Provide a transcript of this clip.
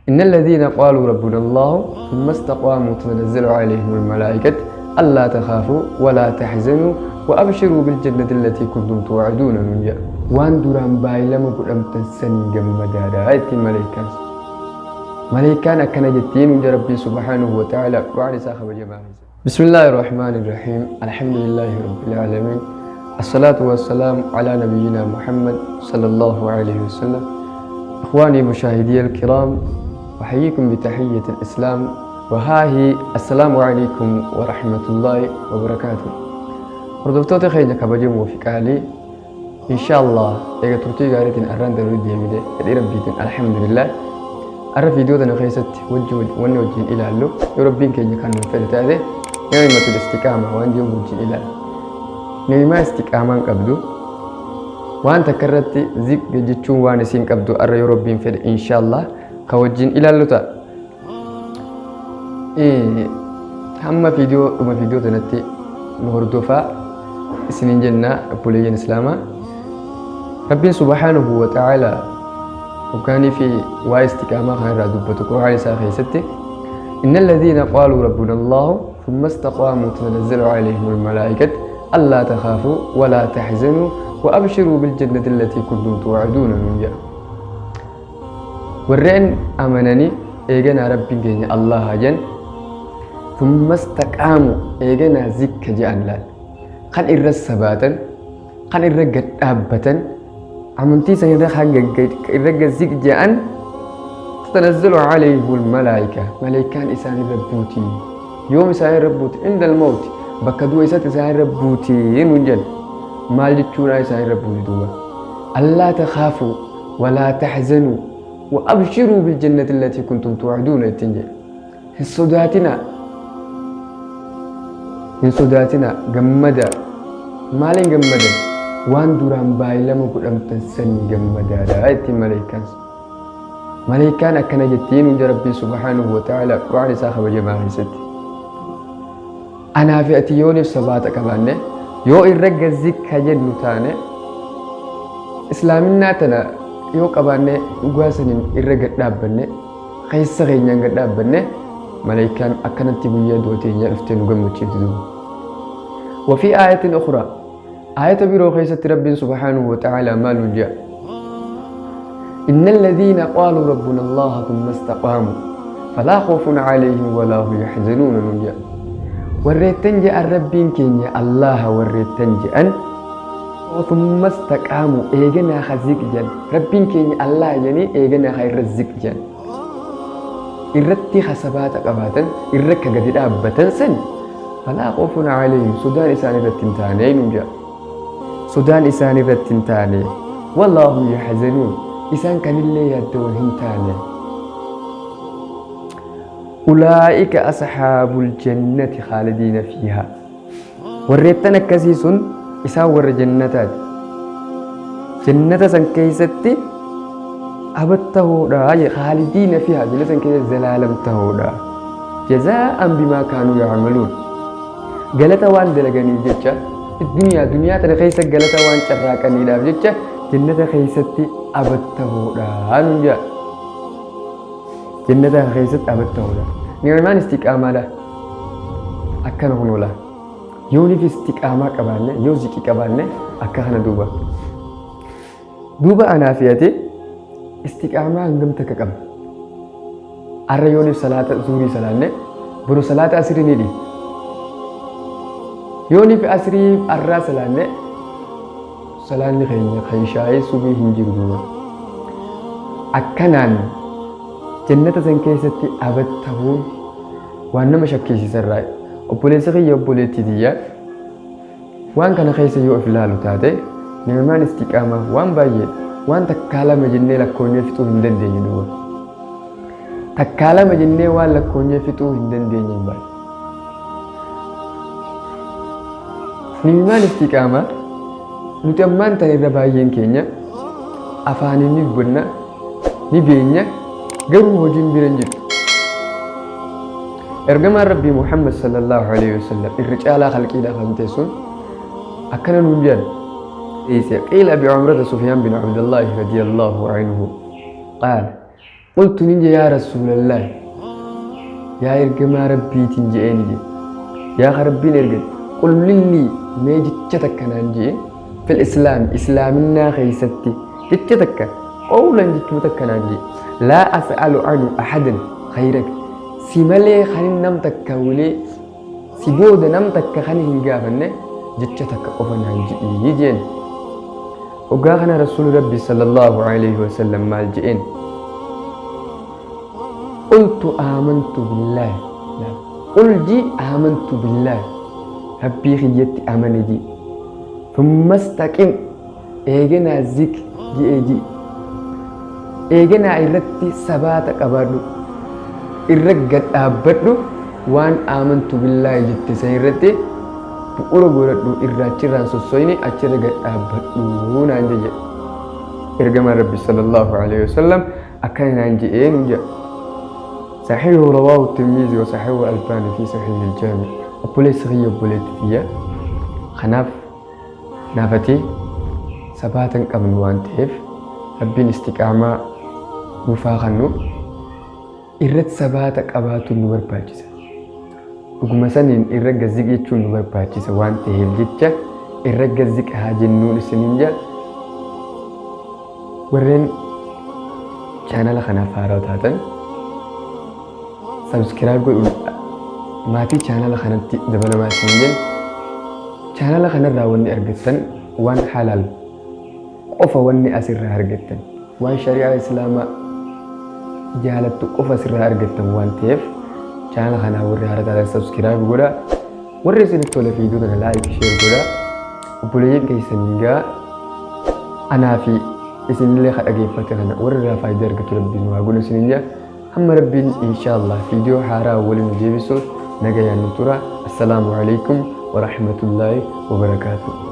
إن الذين قالوا ربنا الله ثم استقاموا تتنزل عليهم الملائكة ألا تخافوا ولا تحزنوا وأبشروا بالجنة التي كنتم توعدون من جاء وان duraan baay'ilama godhamtan sanii gammadaadha ittiin maleekaan. Maleekaan akkana jettiin hunda Rabbii subhaanahu wa ta'ala quraan isaa kabajamaa keessa. بسم الله الرحمن الرحيم، الحمد لله رب العالمين، الصلاة والسلام على نبينا محمد صلى الله عليه وسلم. إخواني مشاهدي الكرام، أحييكم بتحية الإسلام وها هي السلام عليكم ورحمة الله وبركاته. Hordoftoota keenya kabajamoo fi qaalii, inshallah eega turtii gaariitiin arraan daruu deemine fedhii Rabbiitiin, alhamdulillah. Arra viidiyoo tana keessatti wanni wajjin ilaallu, yoo Rabbiin keenya kan nuuf fedhe taate, ni'matul istiqaama waan jiru wajjin ilaalla. Ni'maa istiqaamaan qabdu, waan takka irratti ziq jechuun waan isiin qabdu, arra yoo Rabbiin fedhe inshallah ka wajjin ilaallu ta'a. Hamma viidiyoo dhuma viidiyoo tanatti nu hordofaa isiniin jenna, obboleeyyan islaamaa. Rabbiin subhaanahu wa ta'ala hoggaanii fi waa istiqaamaa kan irraa dubbatu qur'aan isaa keessatti: إن الذين قالوا ربنا الله ثم استقاموا تتنزل عليهم الملائكة ألا تخافوا ولا تحزنوا وأبشروا بالجنة التي كنتم توعدون من جاء. Warreen amananii eeganaa Rabbiin keenya Allah jan, ثم استقاموا eeganaa zikka je'an, laal, kan irra sabaatan, kan irra gad dhaabbatan, amantii san irra kan irra gad zik je'an, تتنزل عليهم الملائكة ملائكان إسان ربوتي. يوم إسان ربوتي؟ عند الموت، bakka du'a isatti isaan rabbuuti nuun jedhan. Maal jechuudha isaan rabbuuti duuba? ألا تخافوا ولا تحزنوا وأبشروا بالجنة التي كنتم توعدون ittiin jedhe. Hin sodaatinaa, hin sodaatinaa, gammada. Maaliin gammadan? Waan duraan baay'ilama godhamtan sanii gammadaadha ittiin maleekaan. Maleekaan akkana jettiin hunda Rabbiin subhaanahu wa ta'ala quraan isaa kabajamaa keessatti. Anaa fi ati yooniif sabaata qabaanne, yoo irra gazikka jennu taane, islaaminaa tana yoo qabaanne, dhugaa saniin irra gad dhaabbanne, keessa keenyaan gad dhaabbanne, maleekaan akkanatti guyyaa du'a teenyaa dhuftee nu gammachiifti duuba. وفي آية أخرى، آية biroo keessatti Rabbiin سبحانه وتعالى maal nuun jedha؟ إن الذين قالوا ربنا الله ثم استقاموا فلا خوف عليهم ولا هم يحزنون nuun jedha. Warreettan je'an Rabbiin keenya Allah warreettan je'an, ثم استقاموا eeganaa ha ziq jedhan, Rabbiin keenya Allah jedhanii eeganaa ha irra ziq jedhan, irratti ha sabaata qabaatan, irra ka gadi dhaabbatan san, فلا خوف عليهم sodaan isaan irratti hin taane nuun jedha. Sodaan isaan irratti hin taane, ولا هم يحزنون isaan kanillee yaaddoon hin taane. أولئك أصحاب الجنة خالدين فيها warreettan akkasii sun isaan warra jannataati, jannata san keessatti abattahoodha. خالدين فيها jannata san keessatti zalaalam tahoodha. جزاء بما كانوا يعملون galata waan dalaganiif jecha, duniyaa duniyaa tana keessa galata waan carraaqaniidhaaf jecha jannata keessatti abattahoodha nuun jedha. Jannata keessatti abattahoodha. Ni'maan istiqaamaadha akkana kunuula. Yooniif istiqaamaa qabaanne, yoo ziqii qabaanne, akka kana duuba. Duuba anaa fi ati istiqaamaa hangam takka qabna? Arra yooniif salaata zuurii salaanne, boru salaata asrii ni dhiifna. Yooniif asrii arraa salaanne, salaanni keenya kan ishaa'ee subii hin jiru duuba. Akkanaan jannata san keessatti abattahuun waan nama shakkisiisarraa. Obboleessa kiyya, obboleettii tiyya, waan kana keessa yoo of ilaalu taate, ni'maan istiqaamaa waan baay'ee, waan takkaa lama jennee lakkoonyee fixuu hin dandeenye duuba. Takkaa lama jennee waan lakkoonyee fixuu hin dandeenye hin baay'ee. Ni'maan istiqaamaa nuti ammaan tan irra baay'een keenya afaaniin ni dubbanna, ni beenya, garuu hojiin bira hin jirtu. Ergamaan Rabbii Muhammad صلى الله عليه وسلم irra caalaa khalqiidha kan ta'e sun akkana nuun jedhan. قيل أبي عمرة سفيان بن عبد الله رضي الله عنه قال Qultu nin je yaa Rasuulallah, yaa ergamaa Rabbiitiin je'een je, yaa ka Rabbiin ergate, qul lillii mee jecha takka naan je'e, fil islaami islaaminaa keeysatti jecha takka, qawlan jechuma takka naan je'e, laa as'alu anhu ahadan khayraka, si malee kanin nam takka walee si booda nam takka kan hin gaafanne jecha takka qofa naan je'ii jeen. Hoggaa kana Rasuulli Rabbi sallallahu alayhi wasallam maal je'een? Qultu aamantu billaahi. Qul ji aamantu billaahi. Rabbii kiyyatti amane ji. Thumma istaqim. Eeganaa zik ji'ee ji. Eeganaa irratti sabaata qabaadhu. Irra gad dhaabbadhu, waan aamantu billaahi jette san irratti bu'uura godhadhu, irraa achirraan sossoyne, achirra gad dhaabbadhu naan jedhe. Ergamaan Rabbi sallallahu alaihi wasallam akkana naan jedhee nu jedha. Sahihu rawaahu Tirmizi wa sahihu Albaani fi sahih al-Jaami. Obboleessi kiyya, obboleetti tiyya, kanaaf naafatee sabaata hin qabnu waan ta'eef Rabbiin istiqaamaa nuufaa kannu. Irratti sabaata qabaatuun nu barbaachisa. Dhuguma saniin irra gaziq jechuun nu barbaachisa waan ta'eef jecha irra gaziq haa jennuun isiniin jaa. Warreen chaanala kanaaf haaraa taatan subscribe godhuun maatii chaanala kanatti dabalamaa isiniin jenna. Chaanala kanarraa wanni argattan waan halaal qofa, wanni asirraa argattan waan shari'aa islaamaa jaalattu qofa asirraa argattan waan ta'eef chaanala kanaa warri haaraa taatan subscribe godhaa. Warri isinitti tole viidiyoo kana like, share godhaa. Obboleeyyan keessaniin gaa, anaa fi isinillee ka dhageeffate kana warri irraa faayidaa argatu Rabbiin waa godhu isiniin jaa. Hamma Rabbiin inshaallah viidiyoo haaraa waliin nu deebisu nagayaan nu tura. Assalaamu alaikum wa rahmatullaahi wa barakaatuh.